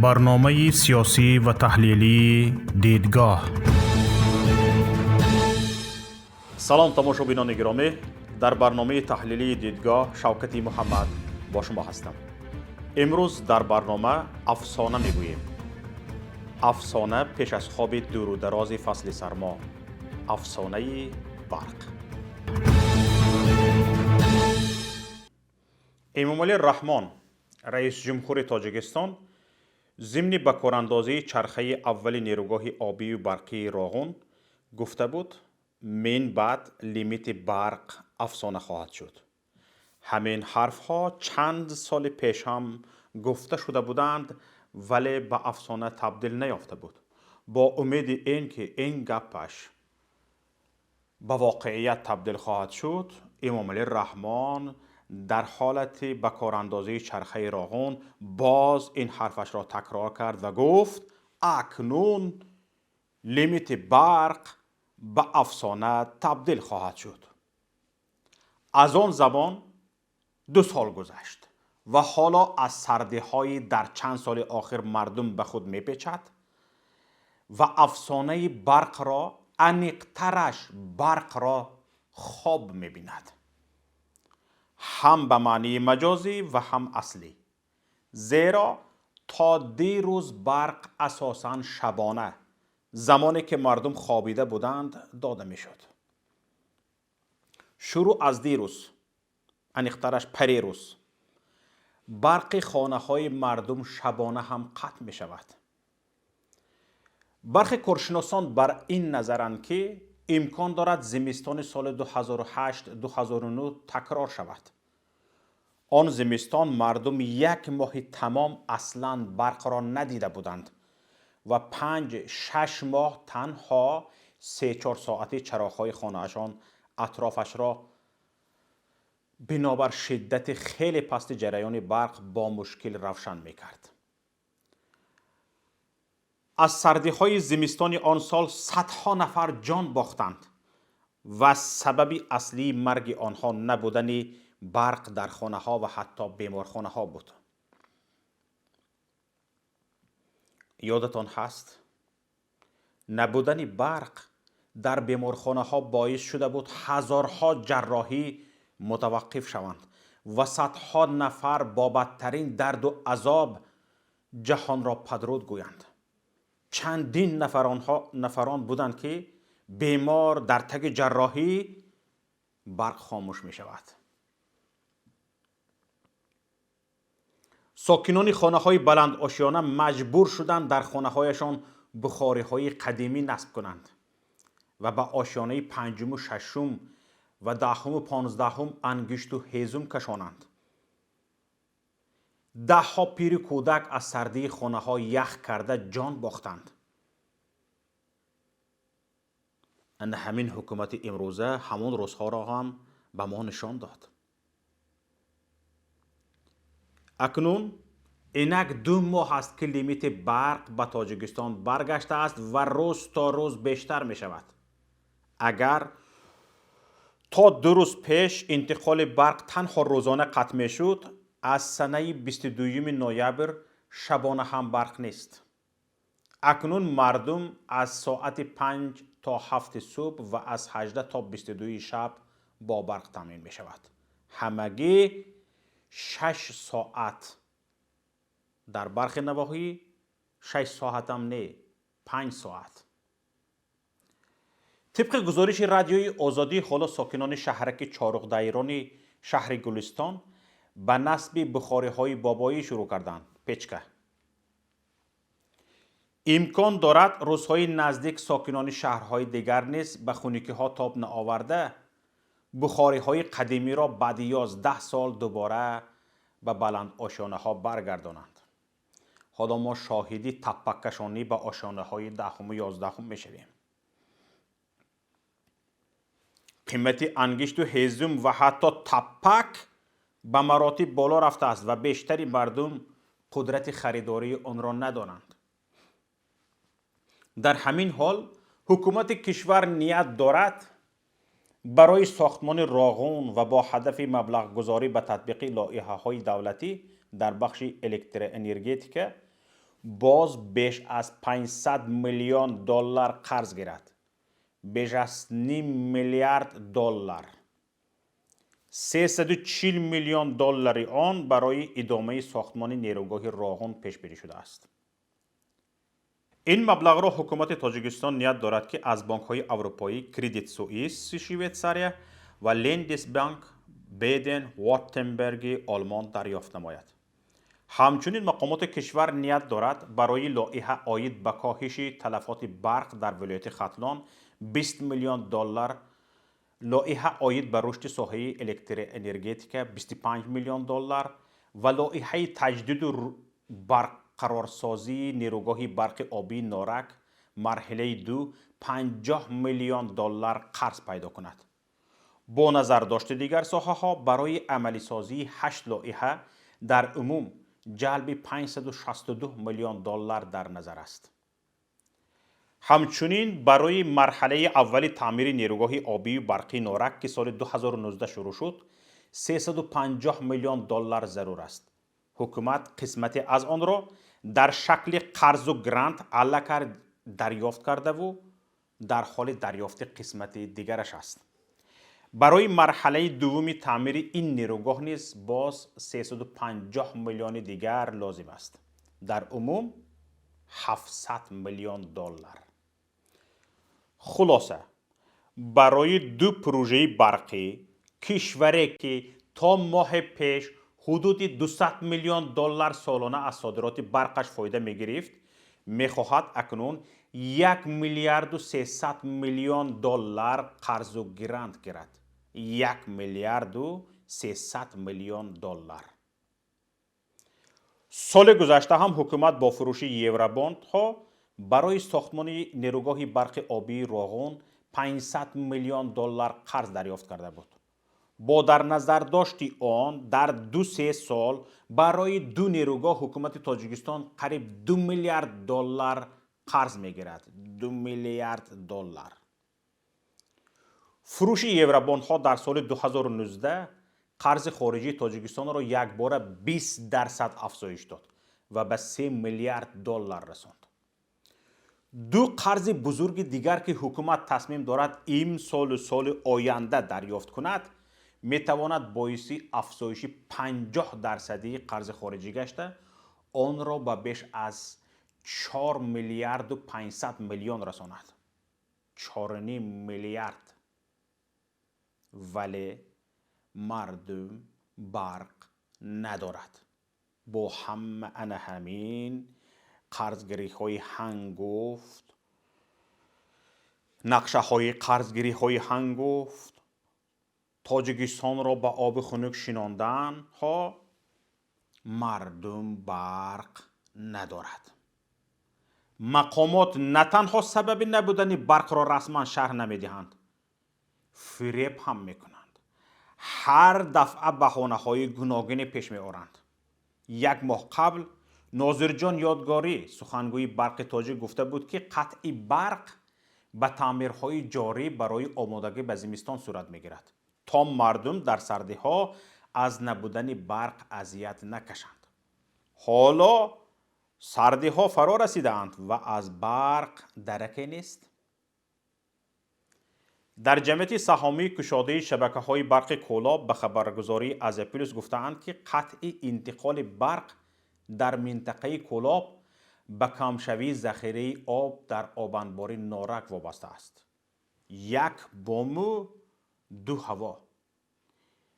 Барномаи сиёсӣ ва таҳлилии «Дидгоҳ». Салом, тамошобинони гиромӣ! Дар барномаи таҳлилии «Дидгоҳ» Шавкати Муҳаммад бо шумо ҳастам. Имрӯз дар барнома афсона мегӯем. Афсона пеш аз хоби дуру дарози фасли сармо, афсонаи барқ. Эмомалӣ Раҳмон, раисҷумҳури Тоҷикистон, зимни ба корандозии чархаи аввали нерӯгоҳи обию барқии Роғун гуфта буд, мин баъд лимити барқ афсона хоҳад шуд. Ҳамин ҳарфҳо чанд соли пеш ҳам гуфта шуда буданд, вале ба афсона табдил наёфта буд. Бо умеди ин ки ин гапаш ба воқеият табдил хоҳад шуд, Эмомалӣ Раҳмон дар ҳолати ба корандозии чархаи Роғун боз ин ҳарфашро такрор кард ва гуфт, акнун лимити барқ ба афсона табдил хоҳад шуд. Аз он замон 2 сол гузашт ва ҳоло аз сардиҳои дар чанд соли охир мардум ба худ мепечад ва афсонаи барқро, аниқтараш барқро хоб мебинад, ҳам ба маънии маҷозӣ ва ҳам аслӣ. Зеро то дирӯз барқ асосан шабона, замоне ки мардум хобида буданд, дода мешуд. Шурӯъ аз дирӯз, аниқтараш парерӯз, барқи хонаҳои мардум шабона ҳам қатъ мешавад. Бархе коршиносон бар ин назаранд, ки имкон дорад зимистони соли 2008-2009 такрор шавад. Он зимистон мардум як моҳи тамом аслан барқро надида буданд ва 5-6 моҳ танҳо 3-4 соати чароғҳои хонаашон атрофашро бинобар шиддати хеле пасти ҷараёни барқ бо мушкил равшан мекард. Аз сардиҳои зимистони он сол садҳо нафар ҷон бохтанд ва сабаби аслии марги онҳо набудани барқ дар хонаҳо ва ҳатто беморхонаҳо буд. Ёдатон ҳаст? Набудани барқ дар беморхонаҳо боис шуда буд ҳазорҳо ҷарроҳӣ мутаваққиф шаванд ва садҳо нафар бо бадтарин дарду азоб ҷаҳонро падруд гӯянд. Чандин нафарон буданд, ки бемор дар таги ҷарроҳӣ барқ хомӯш мешавад. Сокинони хонаҳои баландошёна маҷбур шуданд дар хонаҳояшон бухориҳои қадимӣ насб кунанд ва ба ошёнаи 5-уму 6-ум ва 10-уму 15-ум ангишту ҳезум кашонанд. Даҳҳо пири кӯдак аз сардии хонаҳо ях карда ҷон бохтанд. Ана ҳамин ҳукумати имрӯза ҳамон рӯзҳоро ҳам ба мо нишон дод. Акнун инак 2 моҳ аст, ки лимити барқ ба Тоҷикистон баргаштааст ва рӯз то рӯз бештар мешавад. Агар то 2 рӯз пеш интиқоли барқ танҳо рӯзона қатъ мешуд, аз санаи 22 ноябр шабона ҳам барқ нест. Акнун мардум аз соати 5 то 7 субҳ ва аз 18 то 22 шаб бо барқ таъмин мешавад. Ҳамагӣ 6 соат дар бархе навоҳӣ, 6 соатам не, 5 соат. Тибқи гузориши Радиои Озодӣ, ҳоло сокинони шаҳраки Чоруғдайрони шаҳри Гулистон ба насби бухориҳои бобоӣ шурӯъ карданд. Печка. Имкон дорад рӯзҳои наздик сокинони шаҳрҳои дигар низ ба хунукиҳо тоб наоварда, бухориҳои қадимиро баъди 11 сол дубора ба баландошёнаҳо баргардонанд. Ҳоло мо шоҳиди таппаккашонӣ ба ошёнаҳои 10-уму 11-ум мешавем. Қимати ангишту ҳезум ва ҳатто таппак ба маротиб боло рафтааст ва бештари мардум қудрати харидории онро надоранд. Дар ҳамин ҳол ҳукумати кишвар ният дорад барои сохтмони Роғун ва бо ҳадафи маблағгузорӣ ба татбиқи лоиҳаҳои давлатӣ дар бахши электроэнергетика Боз беш аз 500 миллион доллар қарз гирад. Беш аз ним миллиард доллар. 340 миллион доллари он барои идомаи сохтмони нерӯгоҳи Роғун пешбинӣ шудааст. Ин маблағро ҳукумати Тоҷикистон ният дорад, ки аз бонкҳои аврупоӣ Кредит Суисси Швейтсария ва Лендисбанк Баден Вюртемберги Олмон дарёфт намояд. Ҳамчунин мақомоти кишвар ният дорад барои лоиҳа оид ба коҳиши талафоти барқ дар вилояти Хатлон 20 миллион доллар, лоиҳа оид ба рушди соҳаи электроэнергетика 25 миллион доллар ва лоиҳаи таҷдиду барқарорсозии нерӯгоҳи барқи обии Норак марҳилаи 2 50 миллион доллар қарз пайдо кунад. Бо назардошти дигар соҳаҳо, барои амалисозии ҳашт лоиҳа дар умум ҷалби 562 миллион доллар дар назар аст. Ҳамчунин барои марҳалаи аввали таъмири нерӯгоҳи обию барқии Норак, ки соли 2019 шурӯъ шуд, 350 миллион доллар зарур аст. Ҳукумат қисмате аз онро дар шакли қарзу грант аллакай дарёфт кардаву дар ҳоли дарёфти қисмати дигараш аст. Барои марҳалаи дуввуми таъмири ин нерӯгоҳ низ боз 350 миллиони дигар лозим аст. Дар умум 700 миллион доллар. Хулоса, барои ду прожаи барқӣ кишваре, ки то моҳи пеш ҳудуди 200 миллион доллар солона аз содироти барқаш фоида мегирифт, мехоҳад акнун 1 миллиарду 300 миллион доллар қарзу грант гирад. 1 миллиарду 300 миллион доллар. Соли гузашта ҳам ҳукумат бо фурӯши евробондҳо барои сохтмони нерӯгоҳи барқи обии Роғун 500 миллион доллар қарз дарёфт карда буд. Бо дар назардошти он, дар 2-3 сол барои ду нерӯгоҳ ҳукумати Тоҷикистон қариб 2 миллиард доллар қарз мегирад. 2 миллиард доллар. Фурӯши евробондҳо дар соли 2019 қарзи хориҷии Тоҷикистонро якбора 20% афзоиш дод ва ба 3 миллиард доллар расонд. Ду қарзи бузурги дигар, ки ҳукумат тасмим дорад имсолу соли оянда дарёфт кунад, метавонад боиси афзоиши 50 дарсадии қарзи хориҷӣ гашта, онро ба беш аз 4 миллиарду 500 миллион расонад. 4,5 миллиард. Вале мардум барқ надорад. Бо ҳама ана ҳамин қарзгириҳои ҳангуфт, нақшаҳои қарзгириҳои ҳангуфт, Тоҷикистонро ба оби хунук шинонданҳо, мардум барқ надорад. Мақомот на танҳо сабаби набудани барқро расман шарҳ намедиҳанд, фиреб ҳам мекунанд. Ҳар дафъа баҳонаҳои гуногуне пеш меоранд. Як моҳ қабл Нозирҷон Ёдгорӣ, сухангӯи Барқи Тоҷик, гуфта буд, ки қатъи барқ ба таъмирҳои ҷорӣ барои омодагӣ ба зимистон сурат мегирад, то мардум дар сардиҳо аз набудани барқ азият накашанд. Ҳоло сардиҳо фаро расидаанд ва аз барқ дараке нест. Дар Ҷамъияти саҳомии кушодаи шабакаҳои барқи Кӯлоб ба хабаргузории Азия-Плюс гуфтаанд, ки қатъи интиқоли барқ дар минтақаи Кӯлоб ба камшавии захираи об дар обанбори Норак вобаста аст. Як бому ду ҳаво.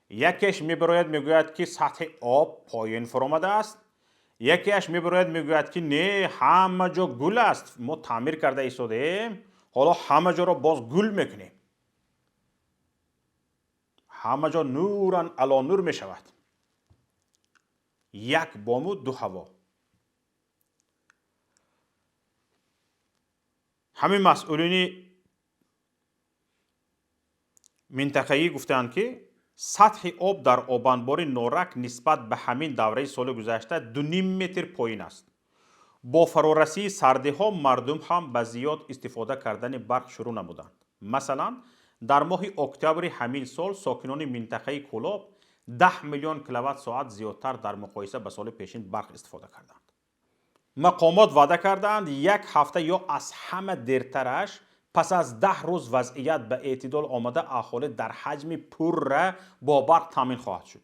Якеш мебарояд, мегӯяд, ки сатҳи об поён фуромадааст, якеаш мебарояд, мегӯяд, ки не, ҳама ҷо гул аст, мо таъмир карда истодаем, ҳоло ҳама ҷоро боз гул мекунем, ҳама ҷо нуран ало нур мешавад. Як бому ду ҳаво. Ҳамин масъулини минтақаӣ гуфтаанд, ки сатҳи об дар обанбори Норак нисбат ба ҳамин давраи соли гузашта 2,5 метр поин аст. Бо фарорасии сардиҳо мардум ҳам ба зиёд истифода кардани барқ шурӯъ намуданд. Масалан, дар моҳи октябри ҳамин сол сокинони минтақаи Кӯлоб 10 миллион киловатт соат зиёдтар дар муқоиса ба соли пешин барқ истифода карданд. Мақомот ваъда кардаанд, як ҳафта ё аз ҳама дертараш пас аз 10 рӯз вазъият ба эътидол омада, аҳолӣ дар ҳаҷми пурра бо барқ таъмин хоҳад шуд.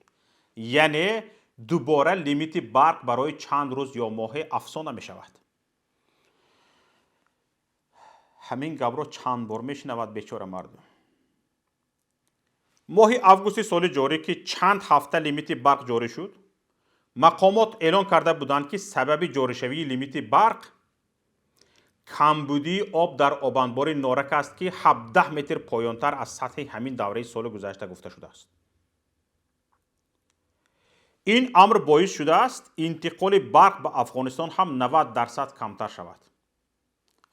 Яъне дубора лимити барқ барои чанд рӯз ё моҳе афзо намешавад. Ҳамин гапро чанд бор мешунавад бечора мардум. Моҳи августи соли ҷорӣ, ки чанд ҳафта лимити барқ ҷорӣ шуд, мақомот эълон карда буданд, ки сабаби ҷоришавии лимити барқ камбудии об дар обанбори Норак аст, ки 17 метр поёнтар аз сатҳи ҳамин давраи соли гузашта гуфта шудааст. Ин амр боис шудааст, интиқоли барқ ба Афғонистон ҳам 90% камтар шавад.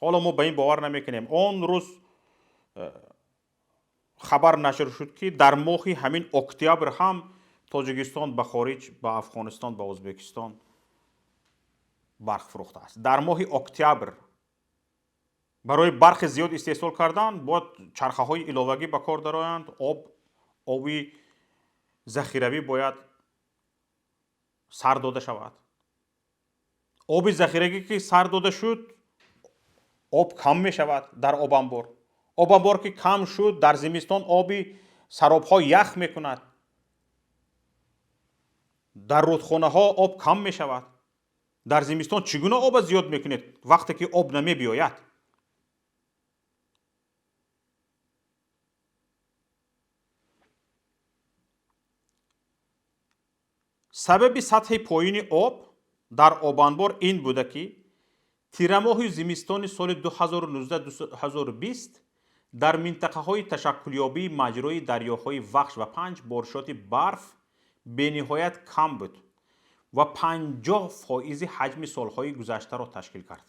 Ҳоло мо ба ин бовар намекунем. Он рӯз хабар нашр шуд, ки дар моҳи ҳамин октябр ҳам Тоҷикистон ба хориҷ, ба Афғонистон, ба Ӯзбекистон барқ фурӯхтааст. Дар моҳи октябр барои барқи зиёд истеҳсол кардан бояд чархаҳои иловагӣ ба кор дароянд, оби захиравӣ бояд сар дода шавад. Оби захиравӣ ки сар дода шуд, об кам мешавад дар обанбор. Обанбор ки кам шуд, дар зимистон оби саробҳо ях мекунад, дар рудхонаҳо об кам мешавад. Дар зимистон чӣ гуна оба зиёд мекунед, вақте ки об намебиёяд? Сабаби сатҳи поёни об дар обанбор ин буда, ки тирамоҳи зимистони соли 2019-2020 дар минтақаҳои ташаккулёбии маҷрои дарёҳои Вахш ва Панҷ боришоти барф бениҳоят кам буд ва 50 фоизи ҳаҷми солҳои гузаштаро ташкил кард.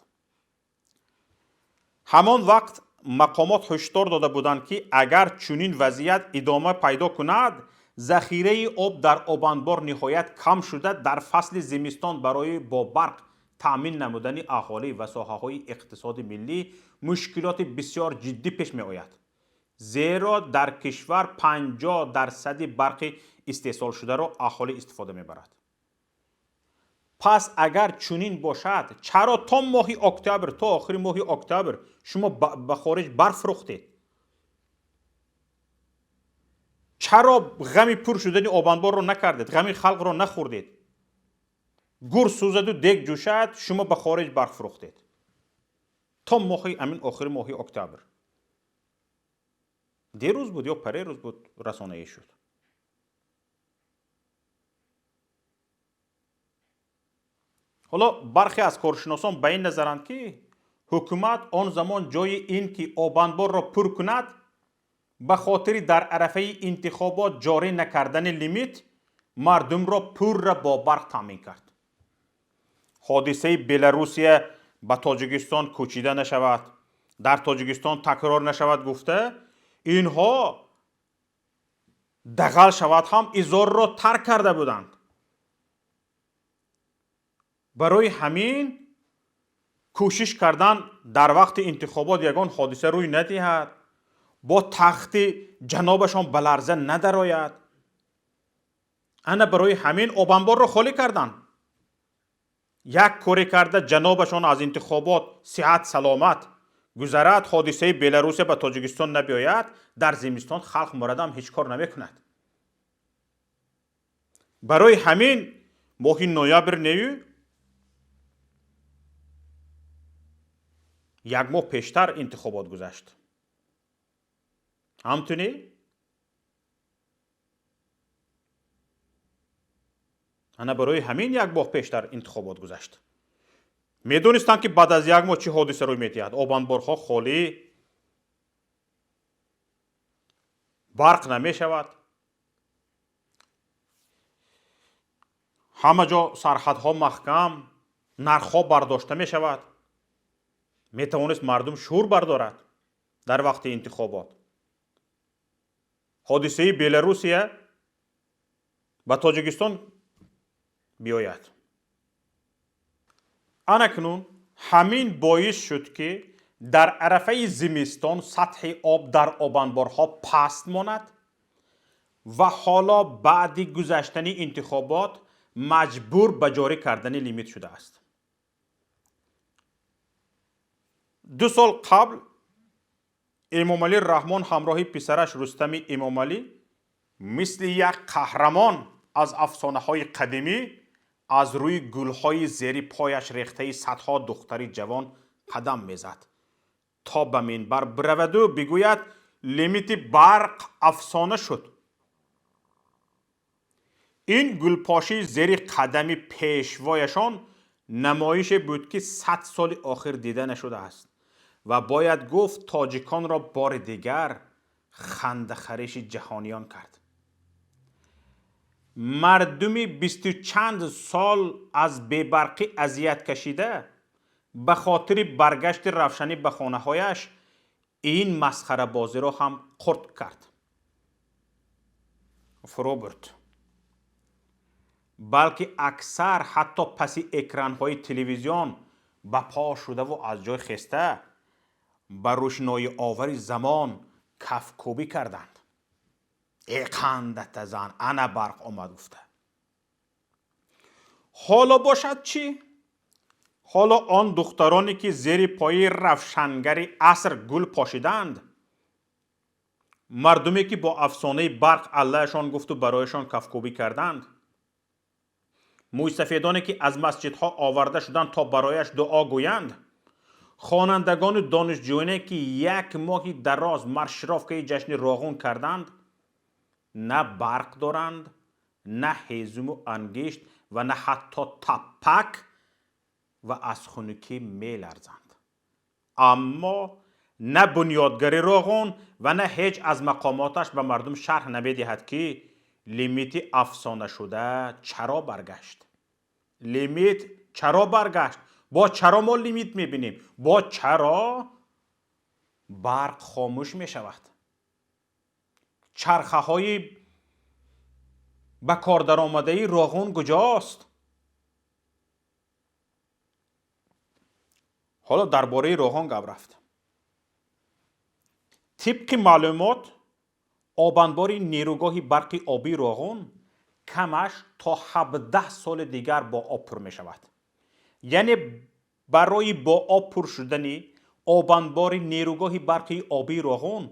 Ҳамон вақт мақомот ҳушдор дода буданд, ки агар чунин вазъият идома пайдо кунад, захираи об дар обанбор ниҳоят кам шуда, дар фасли зимистон барои бо барқ таъмин намудани аҳолӣ ва соҳаҳои иқтисоди миллӣ мушкилоти бисёр ҷиддӣ пеш меояд, зеро дар кишвар 50 дарсади барқи истеҳсолшударо аҳолӣ истифода мебарад. Пас агар чунин бошад, чаро то моҳи октябр, то охири моҳи октябр шумо ба хориҷ барқ фурӯхтед? Чаро ғами пур шудани обанборро накардед, ғами халқро нахӯрдед? Гур сӯзаду дег ҷӯшад, шумо ба хориҷ барқ фурӯхтед то моҳи амин охири моҳи октябр. Дерӯз буд ё парерӯз буд, расонаӣ шуд. Ҳоло бархе аз коршиносон ба ин назаранд, ки ҳукумат он замон ҷои ин ки обанборро пур кунад, ба хотири дар арафаи интихобот ҷорӣ накардани лимит мардумро пурра бо барқ таъмин кард. Ҳодисаи Беларусия ба Тоҷикистон кӯчида нашавад, дар Тоҷикистон такрор нашавад гуфта, инҳо дағал шавад ҳам изорро тарк карда буданд. Барои ҳамин кӯшиш кардан, дар вақти интихобот ягон ҳодиса рӯй надиҳад, бо тахти ҷанобашон ба ларза надарояд. Ана барои ҳамин обанборро холӣ карданд. Як коре карда ҷанобашон аз интихобот сиҳат саломат гузарад, ҳодисаи Беларусия ба Тоҷикистон набиёяд, дар зимистон халқ мурадам ҳеҷ кор намекунад. Барои ҳамин моҳи ноябр нею, як моҳ пештар интихобот гузашт. Ҳамтуни ана барои ҳамин як моҳ пештар интихобот гузашт. Медонистанд, ки баъд аз як моҳ чӣ ҳодиса рӯй медиҳад. Обанборҳо холӣ, барқ намешавад, ҳама ҷо сарҳадҳо маҳкам, нархҳо бардошта мешавад. Метавонист мардум шӯр бардорад дар вақти интихобот. Ҳодисаи Беларусия ба Тоҷикистон биёяд. Анакнун ҳамин боис шуд, ки дар арафаи зимистон сатҳи об дар обанборҳо паст монад ва ҳоло баъди гузаштани интихобот маҷбур ба ҷорӣ кардани лимит шудааст. 2 сол қабл Эмомалӣ Раҳмон ҳамроҳи писараш Рустами Эмомалӣ мисли як қаҳрамон аз афсонаҳои қадимӣ аз рӯи гулҳои зери пояш рехтаи садҳо духтари ҷавон қадам мезад, то ба минбар бираваду бигӯяд: лимити барқ афсона шуд. Ин гулпошии зери қадами пешвояшон намоише буд, ки 100 соли охир дида нашудааст ва бояд гуфт, тоҷиконро бори дигар хандахариши ҷаҳониён кард. Мардуми 20 чанд сол аз бебарқӣ азият кашида ба хотири баргашти равшанӣ ба хонаҳояш ин масхарабозиро ҳам қурт кард, фурӯ бурд. Балки аксар ҳатто паси экранҳои телевизион ба по шудаву аз ҷой хеста ба рӯшноиовари замон кафкӯбӣ карданд. Э, қандата зан, ана барқ омад, гуфта. Ҳоло бошад чӣ? Ҳоло он духтароне, ки зери пои равшангари аср гул пошиданд, мардуме, ки бо афсонаи барқ аллаашон гуфту барояшон кафкӯбӣ карданд, мӯйсафедоне, ки аз масҷидҳо оварда шуданд, то барояш дуо гӯянд, хонандагону донишҷӯёне, ки як моҳи дароз маршировкаи ҷашни Роғун карданд, на барқ доранд, на ҳезуму ангишт ва на ҳатто таппак ва аз хунукӣ меларзанд. Аммо на бунёдгари Роғун ва на ҳеҷ аз мақомоташ ба мардум шарҳ намедиҳад, ки лимити афсонашуда чаро баргашт. Лимит чаро баргашт? Бо чаро мо лимит мебинем? Бо чаро барқ хомӯш мешавад? Чархаҳои ба кор даромадаи Роғун куҷост? Ҳоло дар бораи Роғун гап рафт. Тибқи маълумот, обанбори нерӯгоҳи барқи обии Роғун камаш то 17 соли дигар бо об пур мешавад. Яъне барои бо об пур шудани обанбори нерӯгоҳи барқи обии Роғун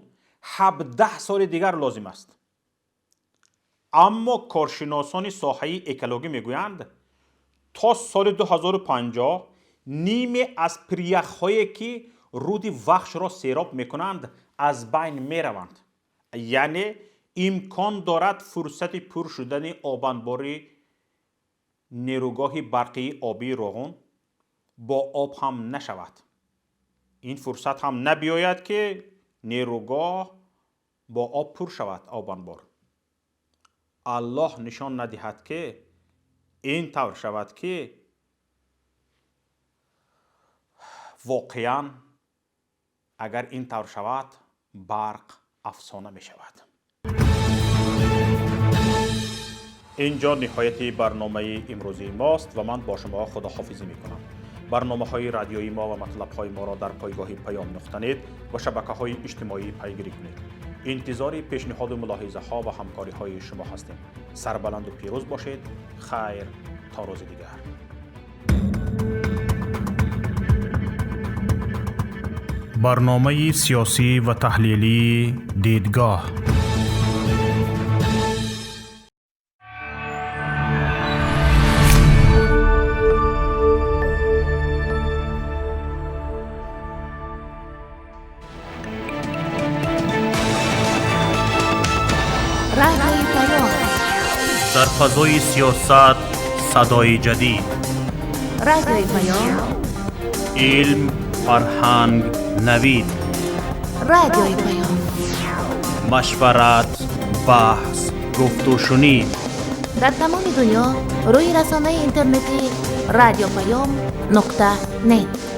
17 соли дигар лозим аст. Аммо коршиносони соҳаи экологӣ мегӯянд, то соли 2050 ниме аз пиряхҳое, ки руди Вахшро сероб мекунанд, аз байн мераванд. Яъне имкон дорад фурсати пур шудани обанбори нерӯгоҳи барқии обии Роғун бо об ҳам нашавад. Ин фурсат ҳам набиёяд, ки нерӯгоҳ бо об пур шавад обанбор. Аллоҳ нишон надиҳад, ки ин тавр шавад, ки воқеан агар ин тавр шавад, барқ афсона мешавад. Инҷо ниҳояти барномаи имрӯзии мост ва ман бо шумо худоҳофизӣ мекунам. Барномаҳои радиои мо ва матлабҳои моро дар пойгоҳи Паём нуқта нет ва шабакаҳои иҷтимоӣ пайгирӣ кунед. Интизори пешниҳоду мулоҳизаҳо ва ҳамкориҳои шумо ҳастем. Сарбаланду пирӯз бошед. Хайр, то рӯзи дигар. Барномаи сиёсӣ ва таҳлилии «Дидгоҳ». Радиои Паём. Дар фазои сиёсат садои ҷадид. Радиои Паём. Илм, фарҳанг, навид. Радиои Паём. Машварат, баҳс, гуфтушунид. Дар тамоми дунё рӯи расонаи интернетии радиопаём нуқта нет.